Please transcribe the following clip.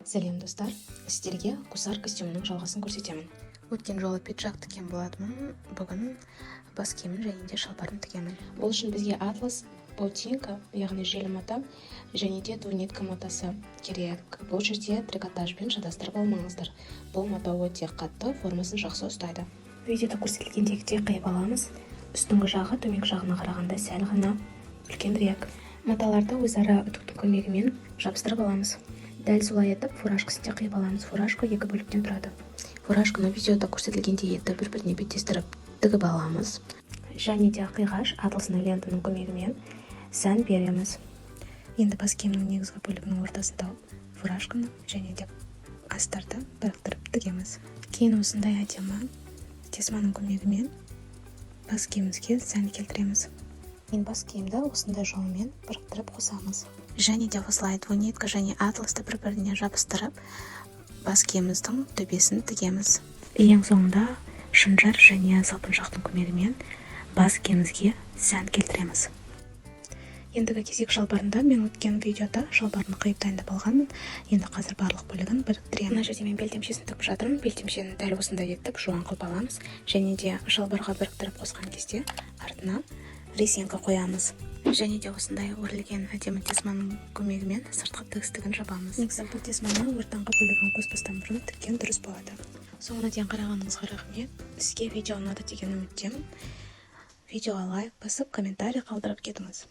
Сәлем, достар! Сіздерге гусар костюмінің жалғасын көрсетемін. Өткен жолы пиджак тіккен болатынмын, бүгін бас киімін және де шалбарын тігемін. Бұл үшін бізге атлас паутинка, яғни желі мата, және де двунитка матасы керек. Бұл жерде трикотажбен шатастырып алмаңыздар, бұл мата өте қатты, формасын жақсы ұстайды. Видеода көрсетілгендегідей қиып аламыз. Үстіңгі жағы төменгі жағына қарағанда сәл ғана үлкенірек. Маталарды өзара үтіктің көмегімен жабыстырып аламыз. Дәл солай етіп фуражкасын де қиып аламыз. Фуражка екі бөліктен тұрады. Фуражканы видеода көрсетілгендей етіп бір біріне беттестіріп тігіп аламыз және де қиғаш атласный лентаның көмегімен сән береміз. Енді бас киімнің негізгі бөлігінің ортасын тауып, фуражканы және де астарды біріктіріп тігеміз. Кейін осындай әдемі тесьманың көмегімен бас киімімізге сән келтіреміз. Кейін бас киімді осындай жолмен біріктіріп қосамыз және де осылай двунитка және атласты бір біріне жабыстырып, бас киіміміздің төбесін тігеміз. Ең соңында шынжыр және салпыншақтың көмегімен бас киімімізге сән келтіреміз. Ендігі кезек шалбарында. Мен өткен видеода шалбарын қиып, дайындап алғанмын. Енді қазір барлық бөлігін біріктіремін. Мына жерде мен белдемшесін тігіп жатырмын. Белдемшені дәл осындай етіп жуан қылып аламыз және де шалбарға біріктіріп қосқан кезде артына резинка қоямыз және де осындай өрілген әдемі тесьманың көмегімен сыртқы тігістігін жабамыз. Негізі бұл тесьманы ортаңғы бөлігін қоспастан бұрын тіккен дұрыс болады. Соңына дейін қарағаныңызға рахмет. Сізге видео ұнады деген үміттемін. Видеоға лайк басып, комментарий қалдырып кетіңіз.